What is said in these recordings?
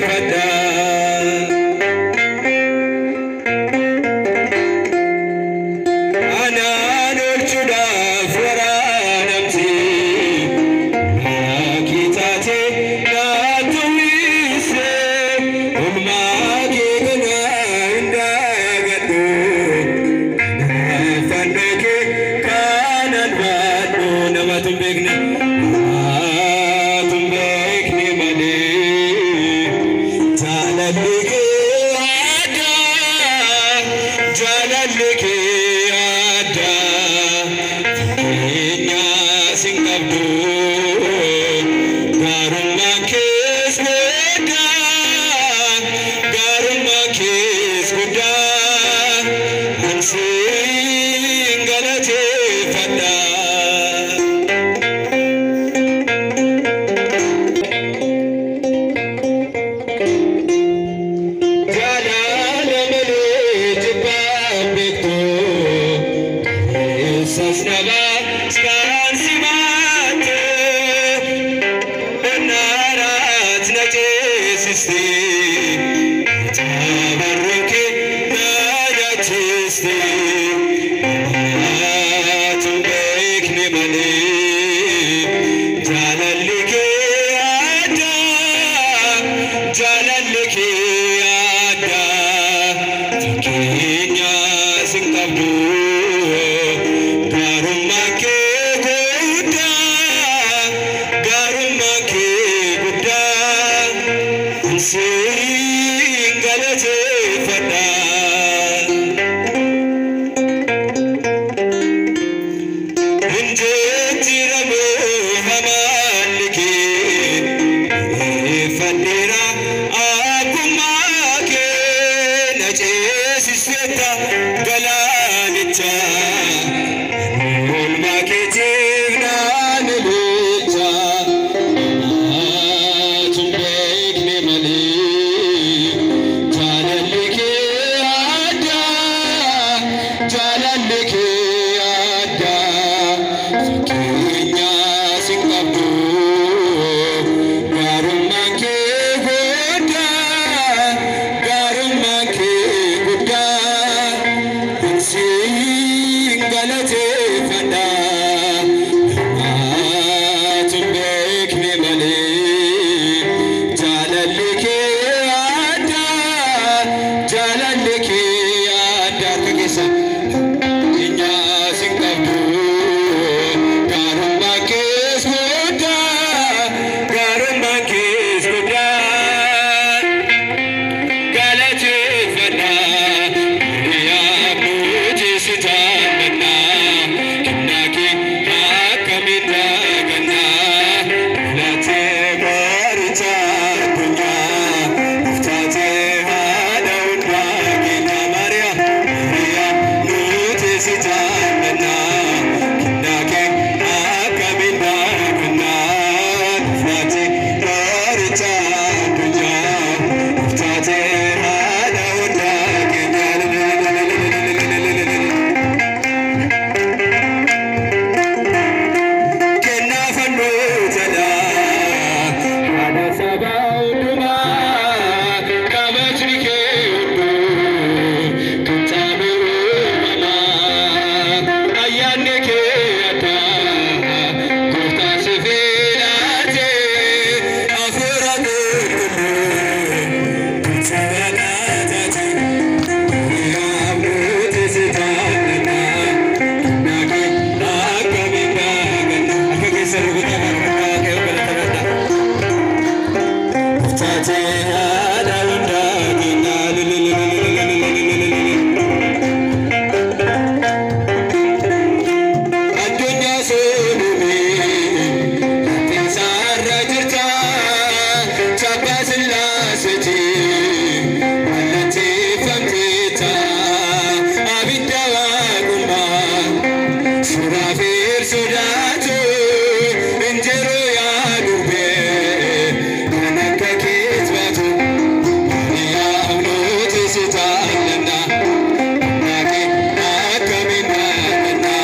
galateeffadha. Anaan oolchuudhaaf waraanamte, Maakii taate naatu wiise, oolmaa kee kana hin daagadhu. Fannoo kee kanan baadhu namatu hin beekne, namatu hin beekne malee. Jaalalli kee addaa, jaalalli kee addaa, fakkeenya sin qabdu. Gaarummaan kees guddaa, gaarummaan kees guddaa, an siin galateeffadha. Jaalala malee jibbaan beektu, eessas nama iskaan simatte, onnaaraat na ceesiste, taabarroo kee na nyaachiste, namaatu hin beekne malee. Jaalalli kee addaa, jaalalli kee addaa, fakkeenya sin qabdu. Gaarummaan kee guddaa, gaarummaan kee guddaa, an siin galateeffadha. Injijjiiramu hamalli kee, eeffadheera akkuma kee, na ceesiseetta galaanicha. Oolmaa keetiif naan ililcha, namaatu hin beekne malee. Jaalalli kee addaa, jaalalli kee addaa, fakkeenya sin qabdu. Gaarummaan kee guddaa, gaarummaan kee guddaa, an siin galateeffadha. Namaatu hin beekne malee. Jaalalli kee addaa, jaalalli kee addaa, harka keessa. Fakkeenya sin qabdu. Gaarummaan kees guddaa, gaarummaan kees guddaa. Galateeffadha, Maariyaam nuti si jaallanna, kennaa kee akkamiin daganna. Filatee qoricha addunyaa, muftaatee haadha hundaa keenya. Maariyaam, Maariyaam nuti si jaallanna, kennaa kee akkamiin daganna. Filatee qoricha addunyaa, muftaatee haadha hundaa keenya. Kennaa fannoo jalaa haadha saba hundumaa, kabajni kee hunduu kan caalu uumamaa, ayyaanni kee addaa gooftaan si filatee, hafuura qulqulluu kan sabalaa taate. Maariyaam nuti si jaallanna, kennaa kee akkamiin daganna. Harka keessa rukutaa faarfannaa Waaqayyoo galateeffadha. Muftaatee haadha hundaa keenyaa. Addunyaa soolumee lafti jirta, chaappaa Sillaaseeti mallatteeffamteetta, abidda waaqummaa suraafeel sodaatu injiruu yaa durbee kan akka keet baatu. Maariyaam nuti si jaallanna, kennaa kee akkamiin daganna.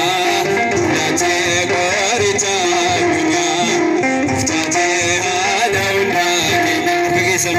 Filatee qoricha addunyaa, muftaatee haadha hundaa keenya. Harka keessan